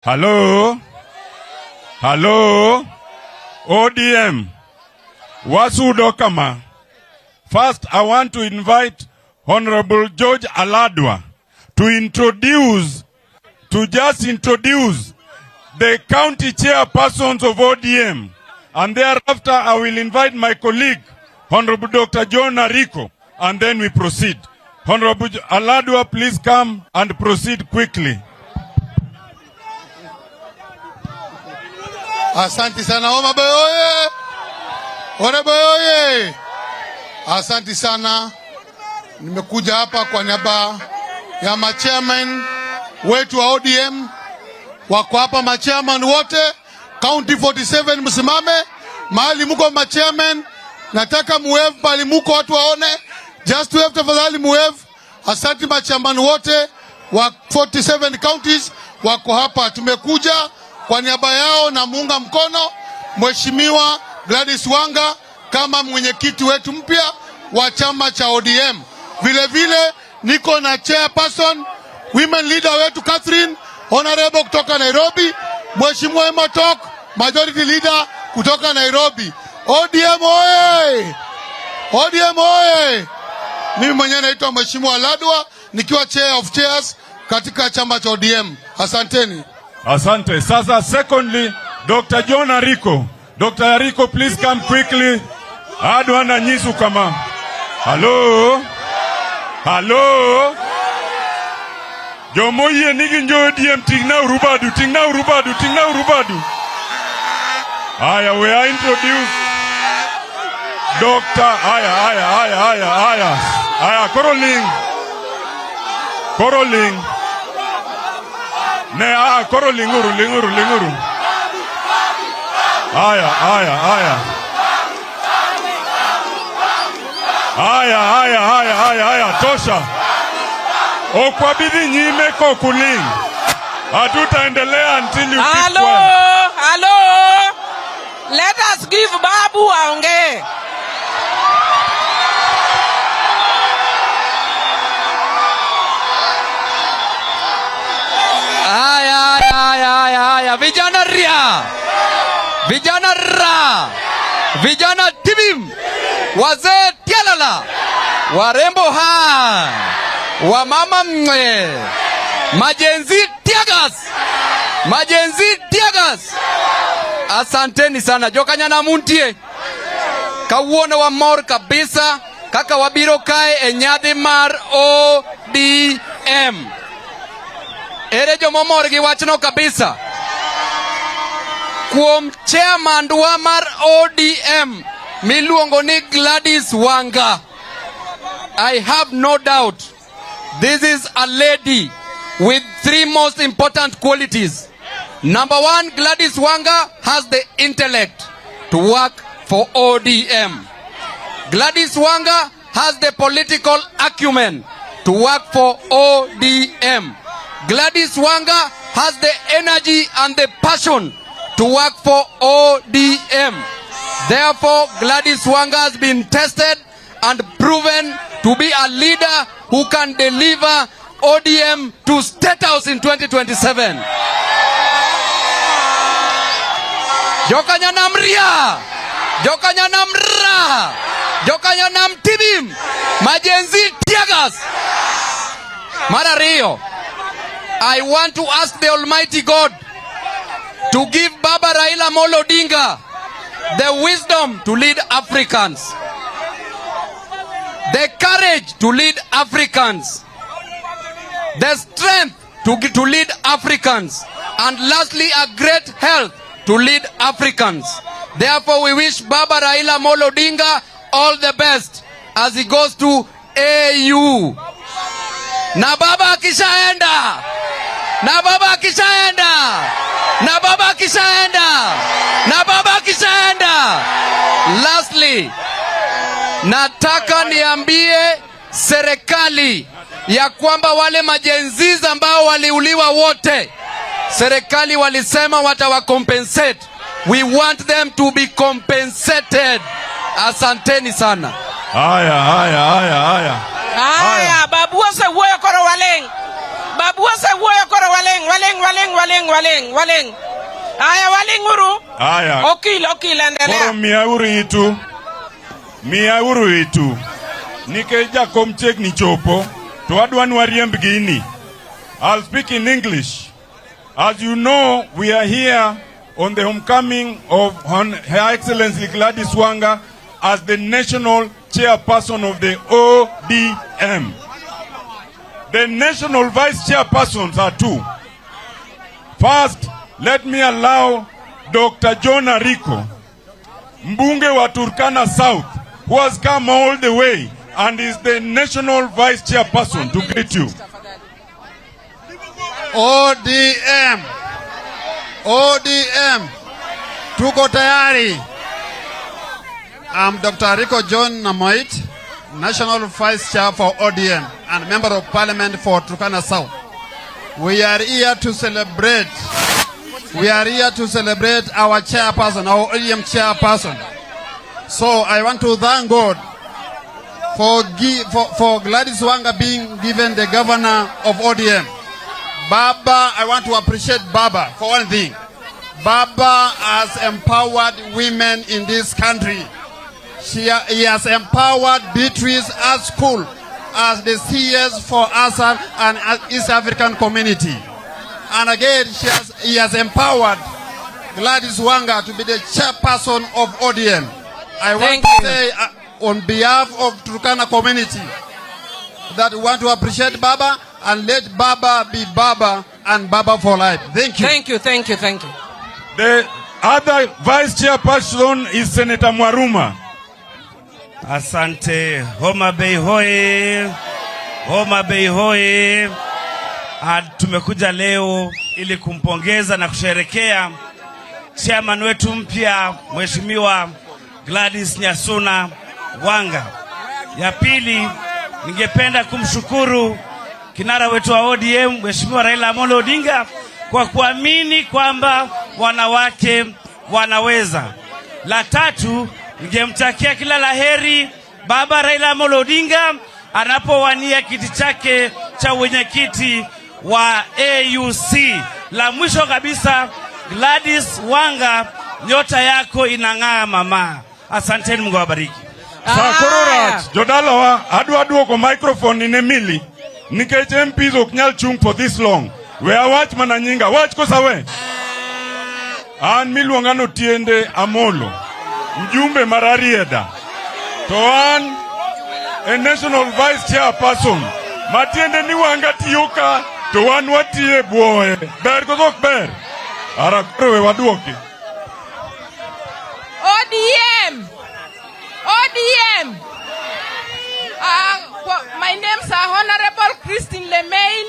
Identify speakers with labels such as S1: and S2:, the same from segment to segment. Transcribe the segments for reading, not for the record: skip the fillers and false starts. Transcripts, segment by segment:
S1: Hello? Hello? ODM. Wasudo kama. First, I want to invite Honorable George Aladwa to introduce, to just introduce the county chairpersons of ODM. And thereafter, I will invite my colleague, Honorable Dr. John Ariko, and then we proceed. Honorable Aladwa, please come and proceed quickly.
S2: Asante sana Homa Bay oye! Homa Bay oye! Asante sana. Nimekuja hapa kwa niaba ya machairman wetu wa ODM. Wako hapa machairman wote County 47, msimame mahali muko machairman. Nataka muwave pale muko watu waone. Just wave tafadhali, muwave. Asante machairman wote wa 47 counties wako hapa. Tumekuja kwa niaba yao na muunga mkono Mheshimiwa Gladys Wanga kama mwenyekiti wetu mpya wa chama cha ODM. Vile vile niko na chairperson women leader wetu Catherine Honorable kutoka Nairobi, Mheshimiwa Emotok majority leader kutoka Nairobi. ODM oye! ODM oye! Mimi mwenyewe naitwa Mheshimiwa Ladwa nikiwa chair of chairs katika chama cha ODM. Asanteni.
S1: Asante. Sasa secondly, Dr. John Ariko. Dr. Ariko, please come quickly. Adwa na nyisu kama. Hello? Hello? Jomoyie nigi njo ODM tingna urubadu, tingna urubadu, tingna urubadu. Aya, we are introduce Dr. Aya, aya, aya, aya, aya. Aya, Koroling. Koroling. Ne, ah, koro linguru, linguru, linguru. Aya, aya, aya. Aya, aya, aya, aya, aya, tosha. Okwabidhi nyime kokuling. Hatutaendelea until you keep
S3: Hello,
S1: quiet.
S3: hello. Let us give Babu aongee.
S4: Haya, haya, haya, haya, haya, vijana ria, vijana ra, vijana tibim, wazee tialala, warembo ha, wamama mwe, majenzi tiagas, majenzi tiagas. Asanteni sana jokanyana muntie kawuono wamor kabisa kaka wabiro kae e nyadhi mar ODM. Ere jomomor gi wachno kabisa? Kuom chairman wa mar ODM miluongo ni Gladys Wanga, I have no doubt this is a lady with three most important qualities. Number one, Gladys Wanga has the intellect to work for ODM. Gladys Wanga has the political acumen to work for ODM. Gladys Wanga has the energy and the passion to work for ODM. Therefore, Gladys Wanga has been tested and proven to be a leader who can deliver ODM to State House in 2027. Jokanyanam ria, Jokanyanam ra, Jokanyanam tibim, Majenzi tiagas. Mar ariyo, I want to ask the Almighty God to give Baba Raila Amolo Odinga the wisdom to lead Africans, the courage to lead Africans, the strength to, to lead Africans, and lastly, a great health to lead Africans. Therefore, we wish Baba Raila Amolo Odinga all the best as he goes to AU. Na baba akishaenda, na baba akishaenda, na baba akishaenda, na baba akishaenda. Lastly, nataka niambie serikali ya kwamba wale majenziz ambao waliuliwa wote, serikali walisema watawacompensate. We want them to be compensated. Asanteni sana.
S1: Haya, haya, haya, haya.
S3: Haya, babu osewuoyo koro waling'. Babu osewuoyo koro waling' waling' waling' waling' waling' waling'. Aya waling' uru.
S1: Aya.
S3: Okil okil
S1: Koro
S3: endelea.
S1: miyauru itu. Miyauru itu. Nikech jakom chiegni chopo, to adwa ni wariemb gini. I'll speak in English. As you know, we are here on the homecoming of Hon- Her Excellency Gladys Wanga as the national chairperson of the ODM. The national vice chairpersons are two. First, let me allow Dr. John Ariko, mbunge wa Turkana South, who has come all the way and is the national vice chairperson to greet you.
S2: ODM. ODM. Tuko tayari. I'm Dr. Rico John Namoit, National Vice Chair for ODM and Member of Parliament for Turkana South. We are here to celebrate. We are here to celebrate our chairperson, our ODM chairperson. So I want to thank God for, gi- for, for Gladys Wanga being given the governor of ODM. Baba, I want to appreciate Baba for one thing. Baba has empowered women in this country. She, he has empowered Beatrice at school as the CS for ASAL and East African community. And again, she has, he has empowered Gladys Wanga to be the chairperson of ODM. I want
S3: Thank
S2: to
S3: you.
S2: say uh, on behalf of Turkana community that we want to appreciate Baba and let Baba be Baba and Baba for life. Thank you.
S3: Thank you, thank you, thank you.
S1: The other vice chairperson is Senator Mwaruma.
S5: Asante. Homa Bay hoye! Homa Bay hoye! Ah, Tumekuja leo ili kumpongeza na kusherekea chairman wetu mpya Mheshimiwa Gladys Nyasuna Wanga. Ya pili, ningependa kumshukuru kinara wetu wa ODM Mheshimiwa Raila Amolo Odinga kwa kuamini kwamba wanawake wanaweza. La tatu, ningemtakia kila la heri Baba Raila Amolo Odinga anapowania kiti chake cha wenyekiti wa AUC. La mwisho kabisa, Gladys Wanga, nyota yako inang'aa mama. Asanteni, Mungu awabariki.
S1: Sakoro
S3: Aya.
S1: rach, jodalawa, adwa duoko microphone ni ne Milly nikech MPs ok nyal chung for this long. We awach mana nyinga, wach kosa we? An miluonga no Tiende Amolo, mjumbe mar Rarieda. To an e national vice chairperson. Matiende ni Wanga tiyo ka to wan watiyo e bwoye. Ber koso ok ber? Ara koro we waduoki.
S6: ODM. ODM. My name's Honorable Christine Lemain.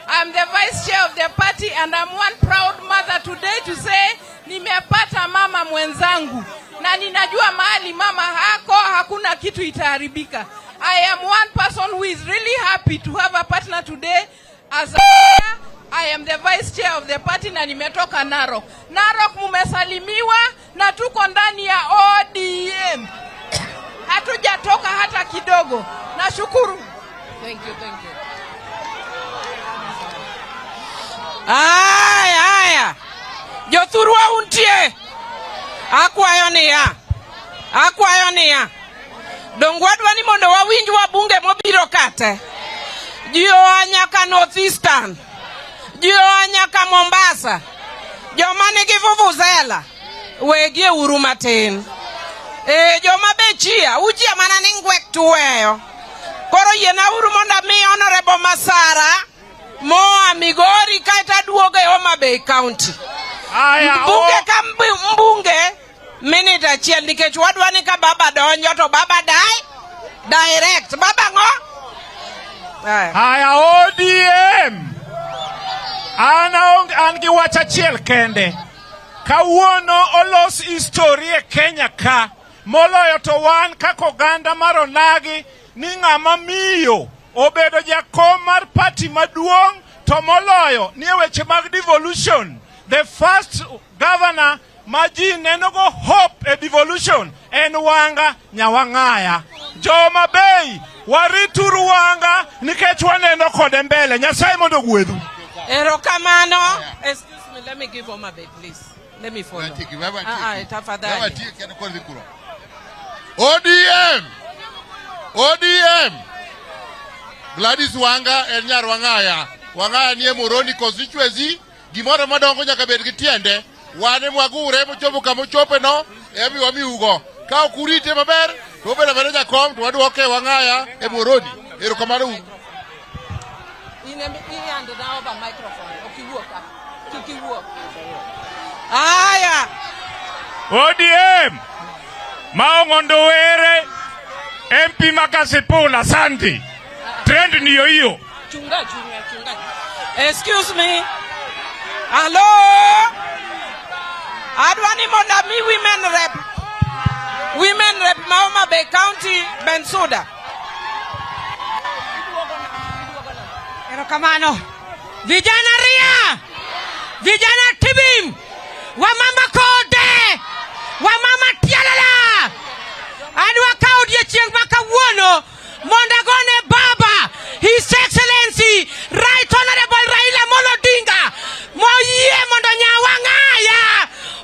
S6: I'm the vice chair of the party and I'm one proud mother today to say nimepata mama mwenzangu na ninajua mahali mama hako hakuna kitu itaharibika. I am one person who is really happy to have a partner today as a I am the vice chair of the party na nimetoka Narok. Narok mumesalimiwa na tuko ndani ya ODM. Hatujatoka hata kidogo. Nashukuru.
S3: Thank you, thank you. Aya, aya. Jothurwa untie. Akwayo niya. Akwayo niya. Donge wadwa ni mondo wawinj wabunge mobiro kate. Ji oa nyaka North Eastern. Ji oa nyaka Mombasa. Joma nigi vuvuzela. Wegie uru matin. E, joma be chia, uchia mana ni ngwek tuweyo. Koro yiena uru mondo ami Honorable Masara moa Migori kaeto aduogo e Homa Bay County.
S7: Aya,
S3: Mbunge
S7: o-
S3: ka mbu- mbunge minute achiel nikech wadwa ni ka baba donjo to baba dai direct. Baba ng'o? Aya.
S7: Haya, ODM. An aong- an gi wach achiel kende. Kawuono olos history e Kenya ka. Moloyo to wan kaka oganda mar onagi ni ng'ama miyo obedo jakom mar party maduong' to moloyo ni e weche mag devolution. The first governor ma ji nenogo hope e devolution en Wanga Nyawang'aya. Jo Homa Bay, warituru Wanga nikech waneno kode mbele. Nyasaye mondo ogwedhu.
S3: Erokamano. Excuse me, let me give Homa Bay, please. Let me follow. Ah, ah, tafadhali.
S2: ODM! ODM! Gladys Wanga en nyar Wang'aya. Wang'aya nie Muhoroni constituency. Gimoro madongo nyaka bed gi tiende. Wan ema wagure mochopo kama ochope no, emi wamiugo. Ka ok urite maber, to obedo abeda jakom to waduoke Wang'aya e Muhoroni. Erokamano uru.
S3: In em- i-hand na over microphone. Ok iwuo ka. Kik iwuo. Aya.
S1: ODM Maong'ondo Were MP ma Kasipul, asante. Trend ndiyo hiyo.
S3: Chunga, chunga, chunga. Excuse me. Hello. Adwa ni mondo ami women rep. Women rep ma Homa Bay County Bensuda.
S8: Erokamano. Vijana ria! Vijana tibim! Wamama kode! Wamama tialala! Adwa kawo odiechieng' ma kawuono mondo agone baba His Excellency Right Honorable Raila Amolo Odinga moyie mondo Nyawang'aya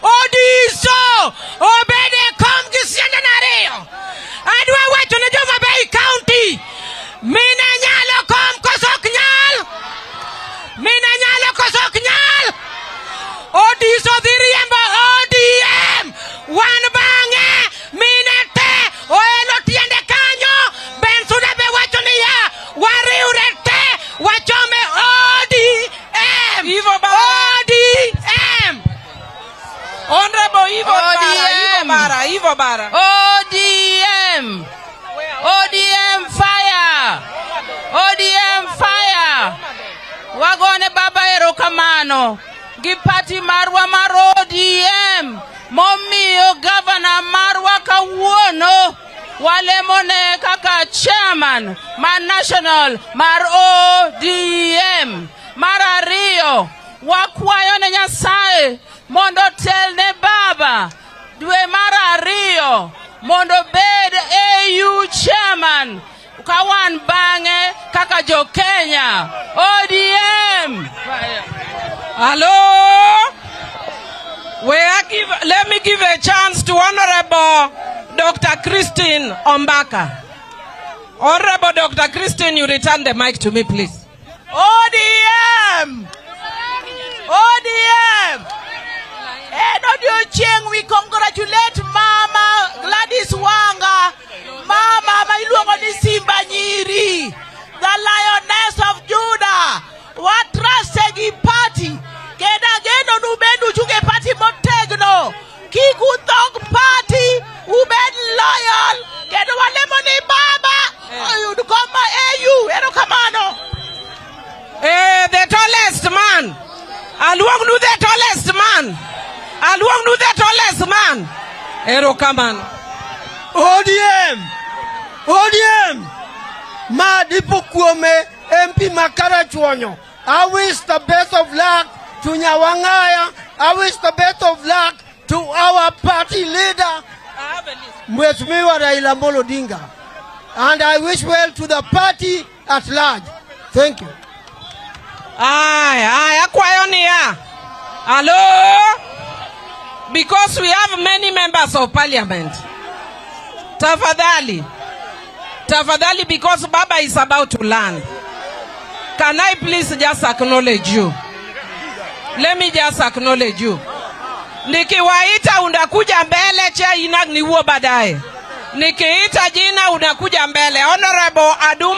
S8: Odiso obed e kom gi siendene ariyo. Adwa wacho ne jo Homa Bay County mine nyalo kom koso ok nyal? Mine nyalo koso ok nyal? Odiso dhi riembo ODM wan bang'e mine te oelo tiende kanyo Bensuda be wacho niya wariwre te wachome ODM
S3: Ivo Bara.
S8: ODM
S3: Honorable Ivo Bara, Ivo
S6: ODM.
S3: Bara, Ivo Bara.
S6: ODM! ODM fire! ODM fire! Wagone baba erokamano gi party marwa mar ODM momiyo gavana marwa kawuono walemone kaka chairman ma national mar ODM. Mar ariyo, wakwayo ne Nyasaye mondo otelne baba dwe mar ariyo mondo obed AU chairman ka wan bang'e kaka jo Kenya. ODM!
S3: Hello? Where give, let me give a chance to Honorable Dr. Christine Ombaka. Honorable Dr. Christine, you return the mic to me, please.
S9: ODM! ODM! En odiochieng' we congratulate Mama Gladys Wanga, Mama ma iluongo ni Simba Nyiri, the Lioness of Judah. Wa trust gi party, kendo ageno ni ubed uchung' e party motegno. Kik udhog party, ubed loyal, kendo walemo ni baba oyud kom ma AU. Erokamano.
S3: Eh, the tallest man. Aluong nu the tallest man. Aluong nu the tallest man. Erokamano.
S10: ODM! ODM! Ma dipo kuome MP ma Karachuonyo. I wish the best of luck to Nyawang'aya. I wish the best of luck to our party leader, Mheshimiwa Raila Amolo Odinga. And I wish well to the party at large. Thank you.
S3: Aya, aya, akwayo niya. Hello? Because we have many members of parliament. Tafadhali. Tafadhali, because Baba is about to land. Can I please just acknowledge you? Let me just acknowledge you. Nikiwaita unakuja mbele, che inag niwuo baadaye. Nikiita jina unakuja mbele. Honorable Aduma.